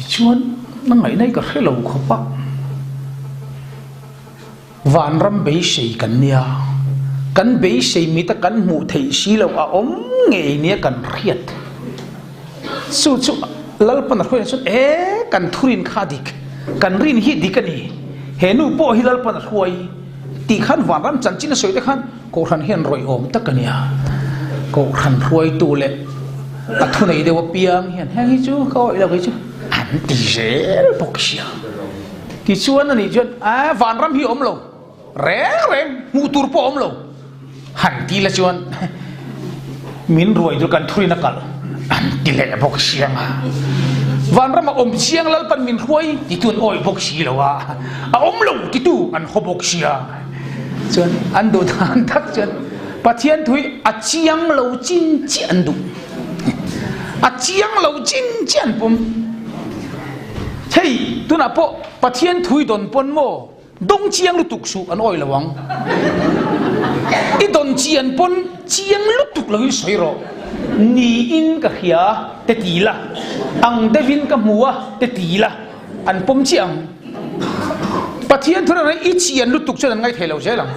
Tichuan, na ngaihna hi ka hre lo khawp a, vanram beisei kan nia, kan beisei mita kan hmuh theih si loh a awm ngei nia kan hriat. Chu chu Lalpan a hruaina chuan, E, kan thurin kha a dik, kan rin hi dik a ni, he nu pawh hi Lalpan a hruai tih khan vanram chanchin a sawi te khan Kohhran hian rawihawm tak a nia. Kohhran hruaitu leh a thunei deuh apiang hian heng hi chu ka awih lo kei chu an ti zel bawk sia. Tichuan ani chuan a vanram hi awm lo reng reng hmuh tur pawh awm lo han ti la chuan min ruai tur kan thurin a kal an ti leh bawk sia nga. Vanram a awm chiang Lalpan min hruai titu an awih bawk si lo a, a awm lo titu an haw bawk sia. Chuan an duh dan tak chuan Pathian thu hi a chiang lo chin chiah an duh. A chiang lo chin chiah an pawm. Hei tunah pawh Pathian thu i dawn pawn maw dawng chiang lutuk suh an awih lo ang. I dawn chian pawn chiang lutuk lo in sawi rawh. Niin ka hria te ti la, ang deuhin ka hmu a te ti la. An pawm chiah ang. Pathian thura reng i chian lutuk chuan an ngaithei lo zel ang.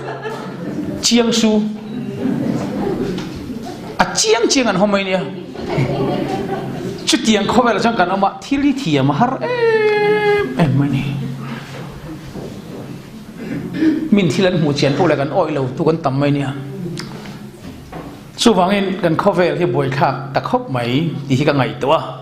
Chiang su. A chiang chiang an haw mai nia. Chutiang khawvel chuan kan awm a, thil hi thiam a har em em mai ni. Min thil an hmuh chian pawh leh kan awih lo tu kan tam mai nia. Chuvangin kan khawvel hi buaithlak ta khawp mai tih hi ka ngaihtuah a.